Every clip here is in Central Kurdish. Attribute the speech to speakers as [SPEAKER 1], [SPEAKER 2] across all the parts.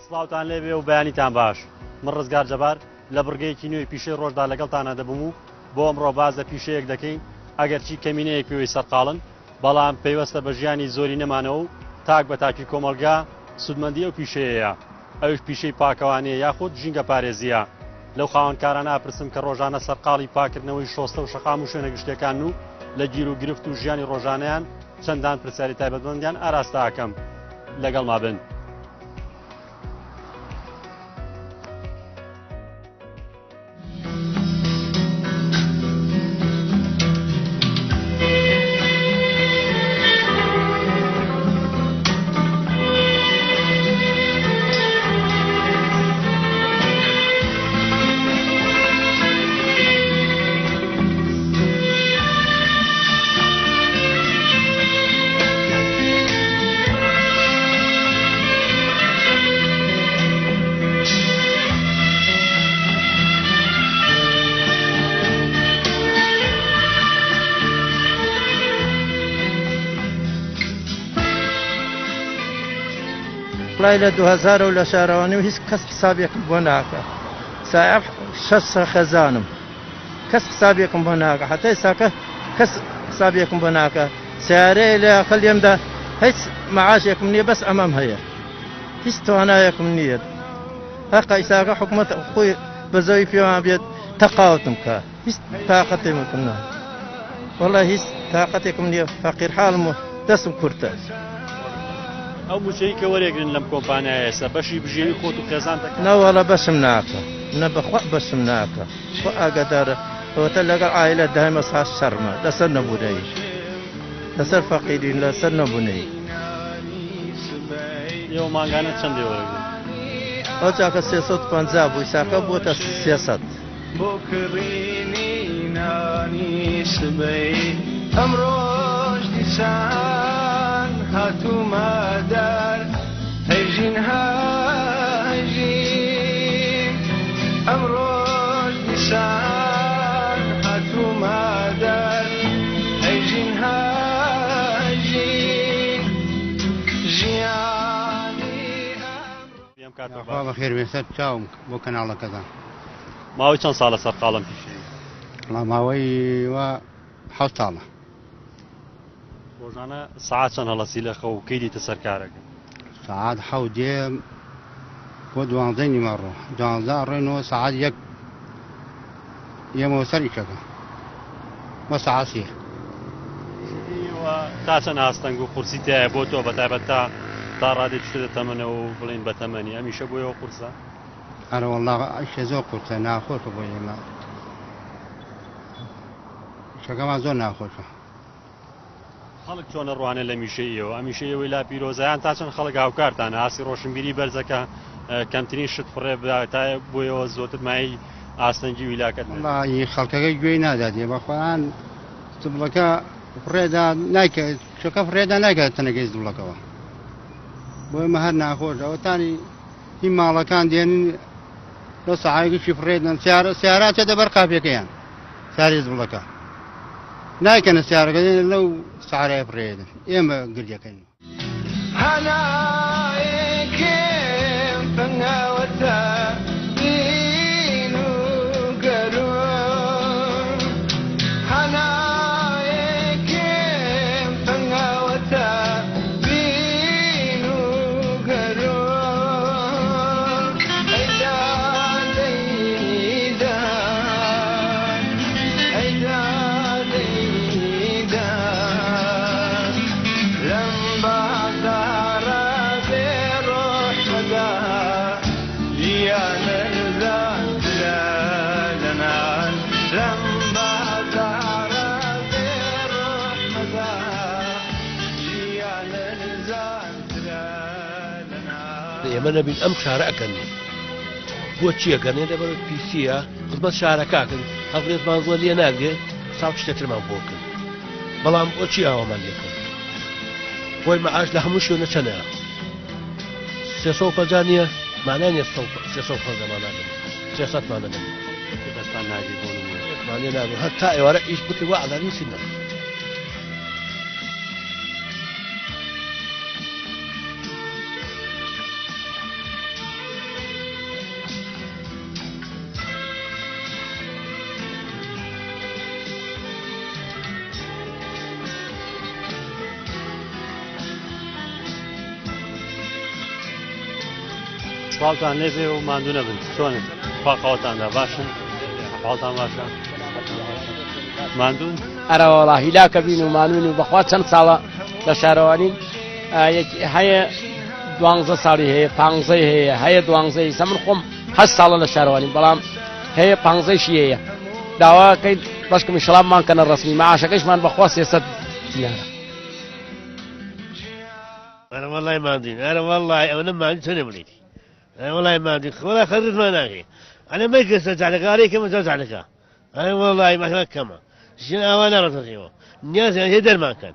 [SPEAKER 1] سڵاوتان لێبێ و بەیانیتان باش. من ڕزگار جەبار لە بڕگەیەکی نوێی پیشەی ڕۆژدا لەگەڵتانا دەبم و بۆ ئەمڕۆ باس لە پیشەیەک دەکەین ئەگەرچی کەمینەیەک پێوەی سەرقاڵن بەڵام پەیوەستە بە ژیانی زۆرینەمانەوە و تاک بە تاکی کۆمەڵگا سوودمەندی ئەو پیشەیەیە ئەویش پیشەی پاکەوانیە یاخود ژینگە پارێزیە. لەو خاوەنکارانە ئەپرسم کە ڕۆژانە سەرقاڵی پاکردنەوەی شۆستە و شەقام و شوێنە گشتیەکانن و لە گیروگرفت و ژیانی ڕۆژانەیان چەندان پرسیاری تایبەتمەندیان ئاراستە ئەکەم. لەگەڵما بن.
[SPEAKER 2] وڵای لە 2000 و لە شارەوانی و هیچ کەس حسابێکم بۆ ناکە سایق شەش خێزانم کەس حسابێکم بۆ ناکە حتا ئێستاکە کەس حسابێکم بۆ ناکە سیارەیە لە خەلێمدا هیچ معاشێکم نییە بەس ئەمەم هەیە هیچ توانایەکم نییە هەقە ئیساکە حکومەت خۆی بەزەوی پێوان بێت تەقاوتم کە هیچ تاقەتێکم نا وەڵا هیچ تاقەتێکم نییە فەقیر حاڵم و دەستم کورتە.
[SPEAKER 1] ئەو موچەی کە وەرێگرن لەم کۆمپانیایە ئێستا بەشی بژێوی خۆت و خێزان دەکات؟
[SPEAKER 2] نەوەڵا بەشم ناکە نە بەخوا بەشم ناکە خوا ئاگادارە ئەوەتە لەگەڵ عایلە دایمە ساز شەڕمە لەسەر نەبوونەی لەسەر فەقیرین لەسەر نەبوونەی.
[SPEAKER 1] ئێوە مانگانە چەندێ وەرەگرن؟
[SPEAKER 2] ئەو چاکە 350 بوو ئیساکە بووەتە 300.
[SPEAKER 3] بۆ کڕینی نانی سبەی ئەمڕۆش دیسان هاتوومە دەر هەی ژین هەی ژین ئەمڕۆش دیسان هاتوومە دەر هەی ژین هەی ژین ژیانی
[SPEAKER 1] ئەم کاتە
[SPEAKER 4] خوا بەخێر بێ سەر چاوم بۆ کەناڵەکەتان.
[SPEAKER 1] ماوەی چەند ساڵە سەرقاڵم پیشەیی؟
[SPEAKER 4] وەڵا ماوەی وا حەوت ساڵە.
[SPEAKER 1] ڕۆژانە سەعات چەند هەڵەسی لە خەو و کەی دێیتە سەر کارەکە؟
[SPEAKER 4] سەعات حەوت دێم بۆ دوانزەی نیمەڕۆ، دوانزە ئەڕۆینەوە سەعات یەک یەمەوە سەر ئیشەکە بۆ سەعات سێ.
[SPEAKER 1] ئێوە تا چەند ئاستەنگ و قورسی تایە بۆ تۆ بە تایبەت تا تا ڕادەی چوویتە تەمەنەوە و بڵێین بە تەمەنی ئەم ئیشە بۆ ئێوە قورسە؟
[SPEAKER 4] ئەرەوەڵا ئیشە زۆر قورسە ناخۆشە بۆ ئێمە ئیشەکەمان زۆر ناخۆشە.
[SPEAKER 1] خەڵک چۆن ئەڕوانێ لە میشەی ئێوە؟ ئەم ئیشەی ئێوەی لا پیرۆزە یان تا چەند خەڵک هاوکارتانە؟ ئاستی ڕۆشنبیری بەرزە کە کەمترین شت فڕێ بدا تا بۆ ئێوە زۆرتر مایەی ئاستەنگی و هیلاکەت نەبێت؟
[SPEAKER 4] وەڵاهی خەڵکەکە گوێی ناداتێ بە خۆیان زبڵەکە فڕێدا نایکە چۆکە فڕێدا نایکە تەنەکەی زبڵەکەوە بۆ ئێمە هەر ناخۆش ئەوەتانی هی ماڵەکان دێنن لەو سەعایەکی فڕێدەن سیارە سیارە چێتە بەر قاپیەکەیان ساری زبڵەکە نایکەنە سیارەکە لەو سەعرای فڕێدن ئێمە گردەکەین.
[SPEAKER 3] هەنایەکم پەنگاوەتە بین و گەروون هەنایەکم پەنگاوەتە بین و گەروون ئەی دادەی داد ئەی دادەی داد لەم بازاڕە بێ ڕۆحمەدا ژیان ئەرزانترە لە نان لەم بازاڕە بێ ڕۆحمەدا ژیان ئەرزانترە لە نان.
[SPEAKER 5] ئێمە نەبین ئەم شارە ئەکەنێ بۆ چی ئەکەنێ لەبەر پیسیە خزمەت شارەکە ئەکەن هەڵگرێتمان زۆر لێ ناگرێت ساڵ شتێترمان بۆ بکەن بەڵام بۆچی ئاوامان لێکرد خۆی مەعاش لە هەموو شوێنە چەنە 350 نییە مانای نیە 350 مانادەن 300 مانەدەن
[SPEAKER 1] دەستان ناگری بۆ نمونە
[SPEAKER 5] مانێ ناگرن هەر تا ئێوارە ئیش بکرد وا عەزابی سنە
[SPEAKER 1] سڵاوتان لێبێ و ماندوو نەبن. چۆنن؟ خوا قەوەتاندا باشن؟ حاڵتان باشە؟ ماندوون؟
[SPEAKER 6] ئەرەوەڵا هیلاکە بین و مانوین و بەخوا چەند ساڵە لە شارەوانین هەیە دوانزە ساڵی هەیە پانزەی هەیە هەیە دوانزەی سە من خۆم هە ساڵە لە شارەوانی بەڵام هەیە پانزەیشی هەیە داواکەی بەشکم شڵاممان کەنە ڕسمی معاشەکەشمان بەخوا 300 دینارە.
[SPEAKER 5] ئەرە وەڵای ماندوین ئەرە وەڵای ئەوەنە ماندوین چۆنێ بڵێیت ئەرە وەڵای ماندوین وەڵای خەرجمان ناکەی ئەرە مەکە سەر جادەکە ئەرێ کەمە سەر جادەکە ئەرە وەڵای ماشەڵا کەمە ژن ئاوا ناڕەتەقیەوە نیازیان هەیە دەرمان کەن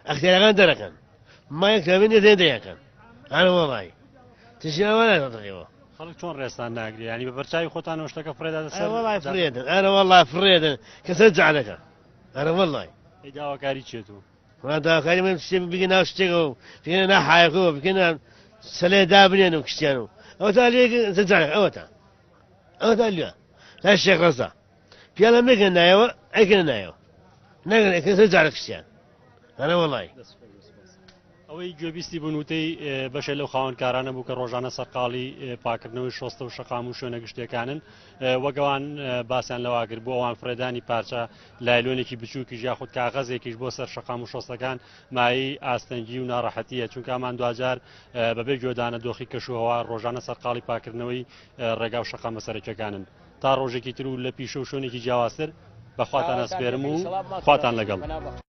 [SPEAKER 5] ئەختیارەکان دەرەکەن ما یەک تابێ نێزێن دەیەکەن ئەرە وەڵای تژین ئاوا ناڕەتەقیەوە
[SPEAKER 1] خەڵک چۆن ڕێستان ناگرێ ینی بە بەرچاوی خۆتان شتەکە فرێدا
[SPEAKER 5] سەر وەڵای فرێدن ئەرە وەڵای فرێدن کە سەر جادەکە ئەرە وەڵای
[SPEAKER 1] داواکاری چێت و
[SPEAKER 5] وەڵا داواکاری من شتێ بگە ناو شتێکەوە بگەنە ناو حایەکەوە بگەنە سەلێ دابنێن و کشتیان و ئەوە تا لێ زەجارێک ئەوە تا ئەوە تا لێ تا شێخ ڕەزا پیاڵە مەگەن نایەوە ئەیکەنە نایەوە نەگەن ئەکەن سەر جارە کشتیان هەرە وەڵای
[SPEAKER 1] ئەوەی گوێبیستی بوون وتەی بەشێ لەو خاوەنکارانە بوو کە ڕۆژانە سەرقاڵی پاکردنەوەی شۆستە و شەقام و شوێنە گشتیەکانن وەک ئەوان باسیان لەوە کرد بۆ ئەوان فڕێدانی پارچە لایلۆنێکی بچووکیش یاخود کاغەزێکیش بۆ سەر شەقام و شۆستەکان مایەی ئاستەنگی و ناڕەحەتیە چونکە ئەمان دواجار بەبێ گوێدانە دۆخی کەشوهەوا ڕۆژانە سەرقاڵی پاکردنەوەی ڕێگا و شەقامە سەرەکیەکانن تا ڕۆژێکی تر و لە پیشە و شوێنێکی جیاوازتر بەخواتان ئەسپێرم و خواتان لەگەڵ.